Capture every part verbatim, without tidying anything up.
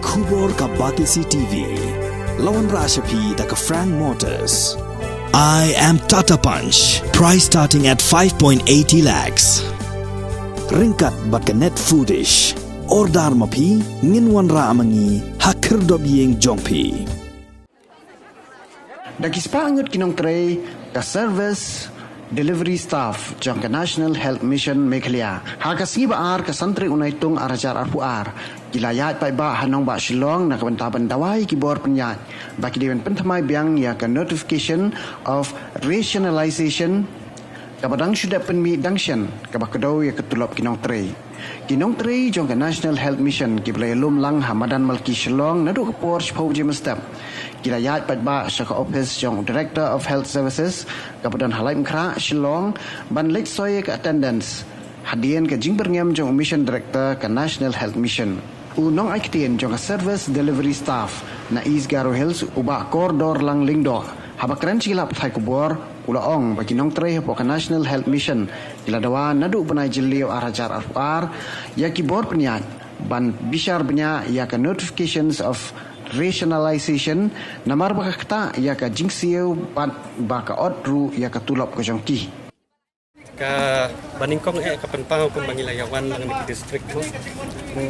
Khubor ka Batesi T V. La wanrah sha phi da ka Frank Motors. I am Tata Punch. Price starting at five point eighty lakhs. Ryngkat bad ka Net Foodish. Order ma phi, ngin wanrah ma ngi ha khyrdop ïing jong phi. Da ki spah ngut ki nongtrei ka service delivery staff jong ka National Health Mission Meghalaya, ha ka sngi ba ar ka san tarik u Naitung ar hajar arphew ar, ki la ïaid paidbah ha nongbah Shillong na ka bynta ban dawa ïa ki bor pynïaid ba ki dei ban pynthymmai biang ïa ka notification of rationalization kaba dang shu dep pynmih dang shen, kaba kdew ïa ka tulop ki nongtrei. Ki nongtrei jong ka National Health Mission kiba la ïalum lang ha Madan Malki Shillong naduh ka por shiphew baje mynstep, ki la ïaid paidbah sha ka ophis jong u Director of Health Services kaba don ha Laitumkhrah, Shillong, ban leit soi ïa ka attendance hadien ka jingbyrngem jong u Mission Director ka National Health Mission. U nongai ktien jong ka service delivery staff na East Garo Hills, u Bah Kordorlang Lyngdoh, haba kren sha ki lad pathai khubor, u la ong ba ki nongtrei hapoh ka National Health Mission ki la dawa naduh u bnai Jylliew ar hajar arphew ar ïa ki bor pynïaid ban bishar bniah ïa ka notifications of rationalization, namar ba ka ktah ïa ka jingsiew bad ba ka ot ruh ïa ka tulop ka jong ki. Kaba nyngkong eh ka pynpaw kumba ngi la ïa wan lang na ki district ko.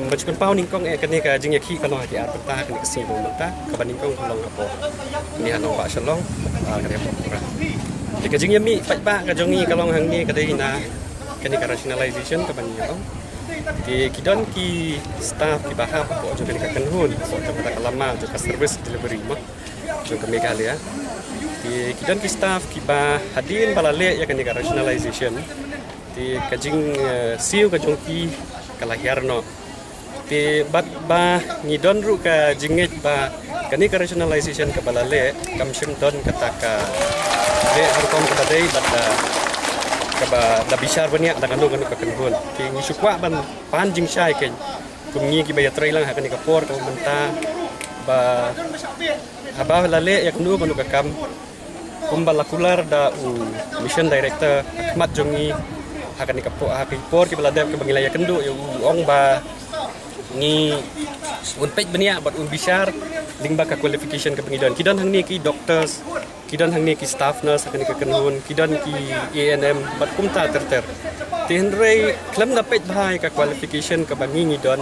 Ba ju pynpaw nyngkong eh kane ka jingïakhih ka long ha ki ar bynta, kane ka sngi ba mynta, kaba nyngkong ka long hapoh, kane ha nongbah Shillong, ah, kane hapoh Tura. Te ka jingïamih paidbah ka jong ngi ka long hangne ka dei na kane ka rationalization kaba ngi ïa ong. Te ki don ki staff kiba hap hapoh jong kane ka kynhun, hapoh jong kata ka lama jong ka service delivery mo jong ka Meghalaya. Te ki don ki staff kiba hadien ba la leh ïa kane ka rationalization, te ka jing, eh, siew ka jong ki ka la hiar noh. Te bad ba ngi don ruh ka jingngeit ba kane ka rationalization kaba la leh kam shym don kata ka leh ha rukom kaba dei bad da kaba da bishar bniah da kano kano ka kynhun. Te ngi shu kwah ban pan jingshai kein kum ngi kiba ïatrei lang ha kane ka por kaba mynta, ba haba la leh ïa kano kano ka kam, kumba la kular da u Mission Director ha khmat jong ngi ha kane ka por, ha ki por kiba la dep kaba ngi la ïakynduh ïa u, u ong ba ngi un peit bniah bad un bishar lyngba ka qualification kaba ngi don. Ki don hangne ki doctors, ki don hangne ki staff nurse ha kane ka kynhun, ki don ki A N M bad kumta ter ter. Te hynrei khlem da peit bha ïa ka qualification kaba ngi ngi don,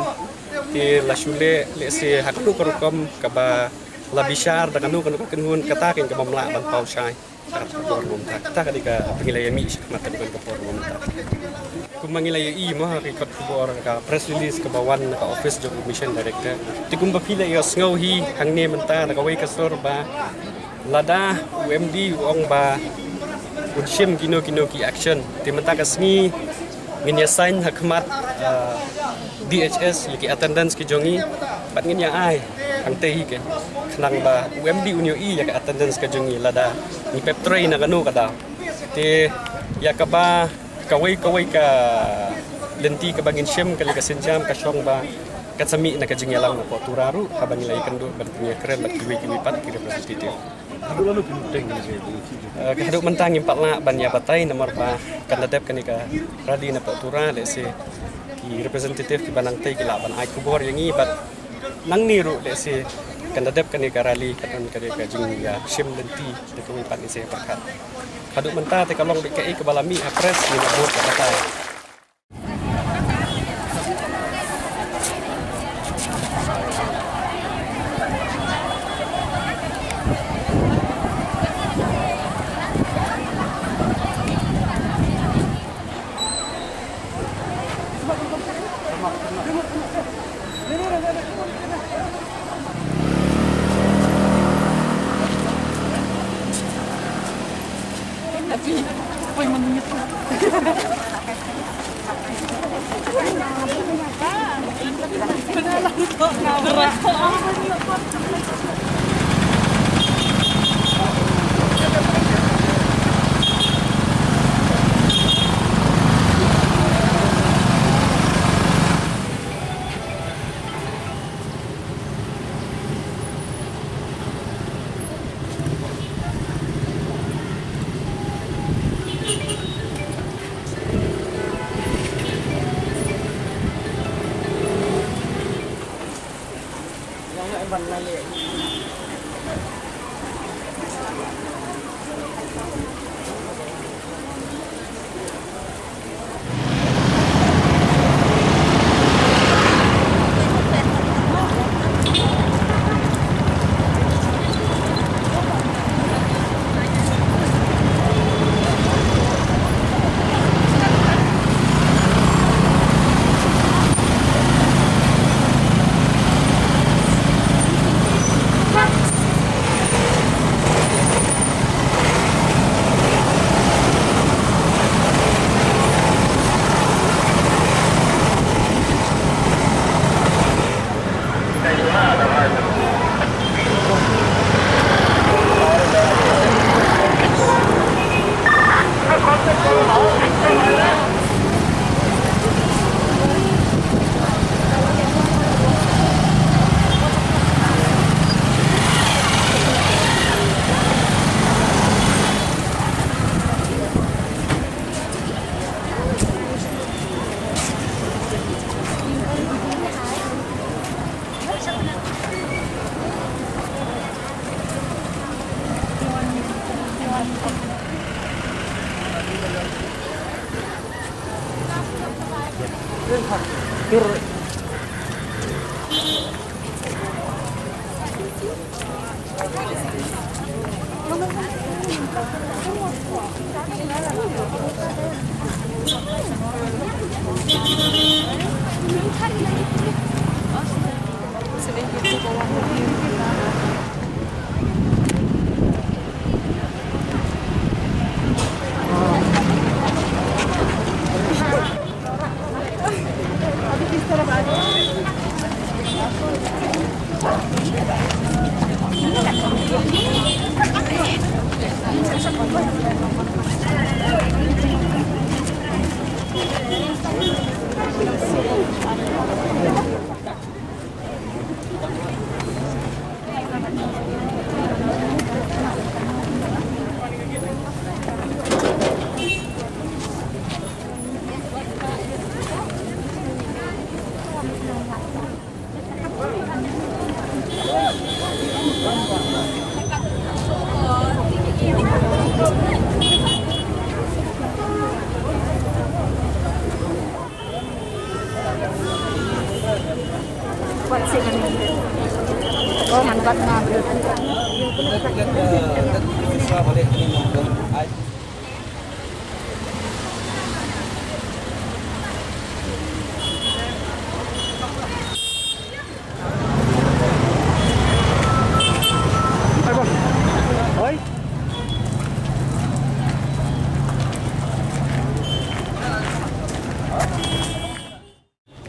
te la shu leh lehse ha kano ka rukom kaba la bishar da kano kano ka kynhun, kata kein kaba ym lah ban paw shai. Ka por mynta, kata ka dei kaba ngi la ïamih shakhmat ka dei ka por mynta. Kumba ngi la ïohi mo ha ki kot khubor, ka press release kaba wan na ka office jong u Mission Director, te kumba phi la ïohsngew hi hangne mynta na kawei ka sur ba lada u M D u ong ba un shim kino kino ki action, te mynta ka sngi ngin ïa sign ha khmat, ah, D H S ïa ki attendance ki jong ngi, bad ngin ïa ai hangtei hi kein, khnang ba u M D un ïohi ïa ka attendance ka jong ngi lada ngi pep trei na kano ka daw. Te ïa kaba kawei kawei ka lynti kaba ngin shim, kane ka sienjam ka shong ba kan sa mih na ka jingïalang hapoh Tura ruh, haba ngi la ïakynduh bad ngi ïakren bad kiwei kiwei pat ki representative. Haduh lano phi muteng ne? Eh, ka haduh mynta ngim pat lah ban ïa batai namar ba kan da dep kane ka rally na poh Tura, lehse ki representative kiba nangtei ki lah ban ai khubor ïa ngi, bad nangne ruh lehse kan da dep kane ka rally, kan don kane ka jingïashim lynti da kawei pat, ngin sa ïa pyrkhat. Haduh mynta te ka long beit kaei kaba la mih ha press, ngin ïa bud ka batai.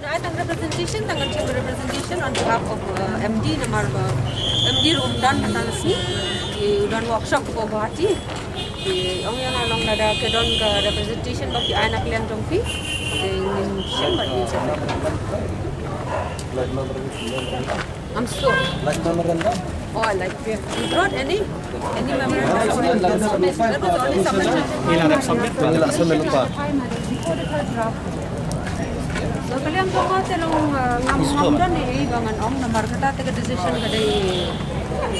Ai tang representation, tang kan shim representation on behalf of, uh, M D namar ba M D ruh um don mynta ka sngi. Ki u don workshop ko Guwahati. Ki ong ïa nga long lada ka don ka representation ba ki ai na ka liang jong phi, te ngin shim bad ngin shim. I'm sure. Like memorandum? Oh, like, you brought any, any memorandum? That was only submission. Ila rep submit. Ila submit pa. Before the third draft. So, ka liang jong nga te long, uh, ngam, ngam don ei ei ba ngan ong namar kata te ka decision ka dei,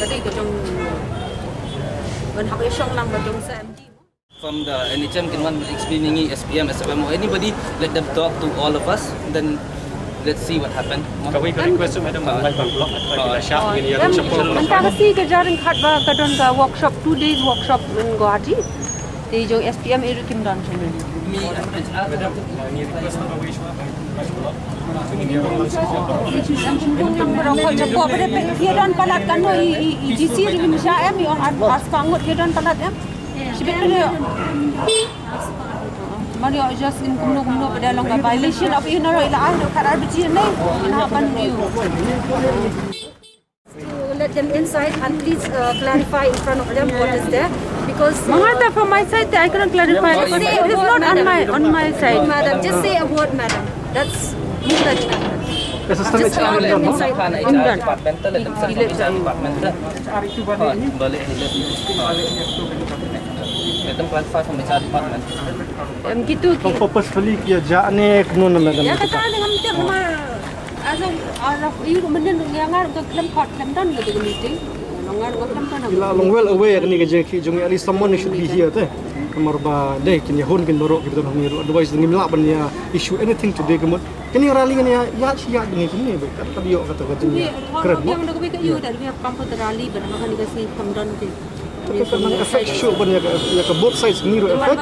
ka dei ka jong, ban hap ïa shong lang ba jong sa M D. From the N H M kin wan explain ïa ngi S P M, S F M, or anybody, let them talk to all of us, then let's see what happened. Ka wei ka request, madam, ban lai ban block, ka shah ngin ïa chapo. Mynta ka sngi ka jar ryngkat ba ka don ka workshop, two days workshop in Guwahati. Te jong S P M ei ruh kim don shen. Mi, ki don palat katno i, i, i G C ruh ngim shah em, i ong ar, ar spah ngut ki don palat em. Shibit kane. Mar ïoh just in kumno kumno ba dei long ka violation of, you know, ila ai no khat ar baje ne. Ina ban review. To let them inside and please, uh, clarify in front of them what is there, because, uh, Mangata, from my side, I cannot clarify. Just say a word, madam. It is not on my, on my side. Madam, just say a word, madam. That's, that's Assistant H R, madam. Inside. Departmental, departmental. Em, gitu ki. Purposefully kiya ja ne kumno na, madam? Ya, kata ne ngam tip namar. As a, as a, you know, mynnin ngi nga ruh nga khlem khot khlem don ka meeting. Nga ruh nga khlem don. Ki la long well aware kane ka jingkhih jong ngi, at least someone should be here te. Namar ba dei kin ïa hun kin baroh ki ba don hangne ruh. Otherwise ngim lah ban ïa issue anything today ka mut. Kane rally kane ïa, ïa shi ïa kane kane ba kat ka ïoh kata ka jingïakren mo. Ngi ruh ngi ka ïoh that we have come for the rally, but ha kane ka sngi khlem don ki. Ka, ka, ka, ka effect shuh ban ïa ka, ïa ka both sides ngi ruh effect.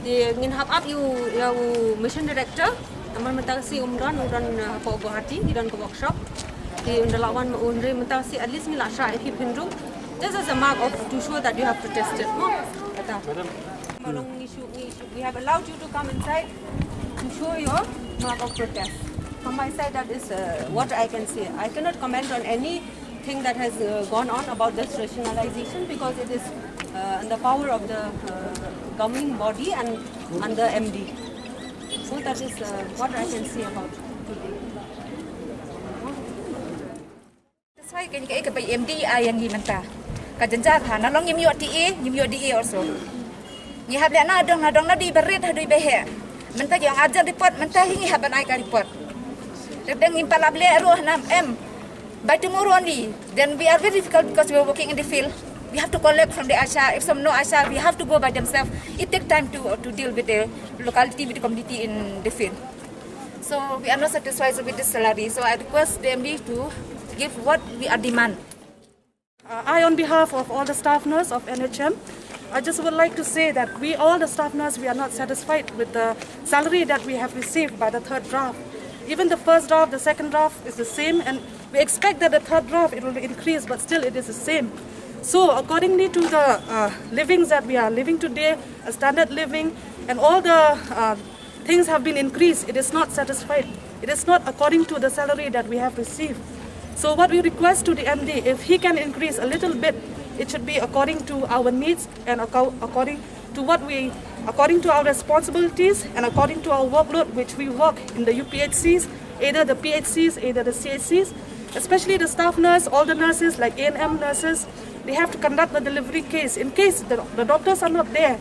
Te ngin hap ap ïa u, ïa u mission director. Namar mynta ka sngi um don, u don, uh, hapoh Guwahati, ki don ka workshop. Te ynda la wan ma u, hynrei mynta ka sngi at least ngi la shah ïa ki pynrung. Just as a mark of to show that you have protested. No? Kata. Madam. Malong ngi shu, ngi shu, we have allowed you to come inside to show your mark of protest. From my side, that is, uh, what I can say. I cannot comment on anything that has, uh, gone on about this rationalization because it is, uh, in the power of the, uh, governing body and, and the M D. So that is, uh, what I can say about today. That's why kane kaei kaba M D ai ïa ngi mynta. Ka jynjar ha, na long ngim ïoh T A, ngim ïoh D A also. Ngi hap leh na dong, na dong, na dei ba rit haduh ba heh. Mynta ki ong urgent report, mynta hi ngi hap ban ai ka report. Te dang ngim pat lap leh ruh na em. By tomorrow only, then we are very difficult because we are working in the field. We have to collect from the ASHA. If some no ASHA, we have to go by themselves. It take time to, to deal with the locality, with the community in the field. So we are not satisfied with this salary. So I request the M D to give what we are demand. Uh, I, on behalf of all the staff nurse of N H M, I just would like to say that we, all the staff nurse, we are not satisfied with the salary that we have received by the third draft. Even the first draft, the second draft is the same, and we expect that the third draft, it will increase, but still it is the same. So accordingly to the, uh, livings that we are living today, a standard living, and all the, uh, things have been increased, it is not satisfied. It is not according to the salary that we have received. So what we request to the M D, if he can increase a little bit, it should be according to our needs and acco-, according to what we, according to our responsibilities and according to our workload which we work in the U P H Cs, either the P H Cs, either the C H Cs, especially the staff nurse, all the nurses like A N M nurses, they have to conduct the delivery case. In case the, the doctors are not there,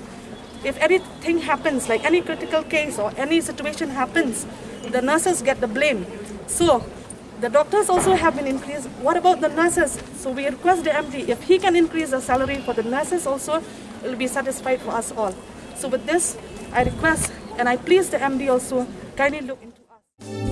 if anything happens, like any critical case or any situation happens, the nurses get the blame. So the doctors also have been increased. What about the nurses? So we request the M D, if he can increase the salary for the nurses also, it will be satisfied for us all. So with this, I request and I please the M D also, kindly look into us.